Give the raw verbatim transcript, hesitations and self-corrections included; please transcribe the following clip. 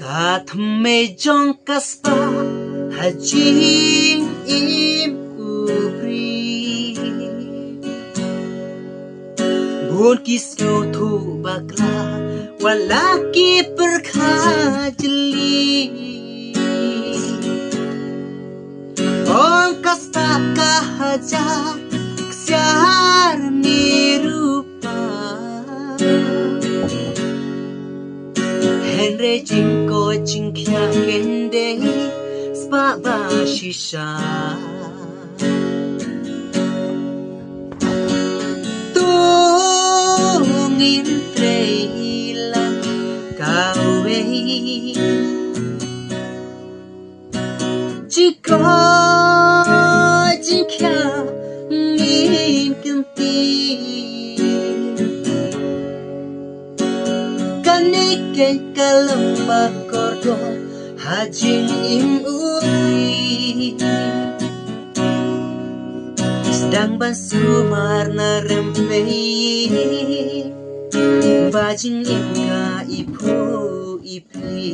Ka thymmei jong ka spah ha jingim u briew. Bun ki sngewthuh bakla, wat la ki pyrkhat jylliew. Ong ka spah ka hajar ksiar ne rupa. Hynrei jingkoit jingkhiah kein dei spah ba shisha. To ngin trei lang kawei. Jingkoit jingkhiah ngin kynti. Kane kein ka long ba kordor ha jingim u briew. Sdang ban sumar na rympei, ba jingim ka iphuh iphi.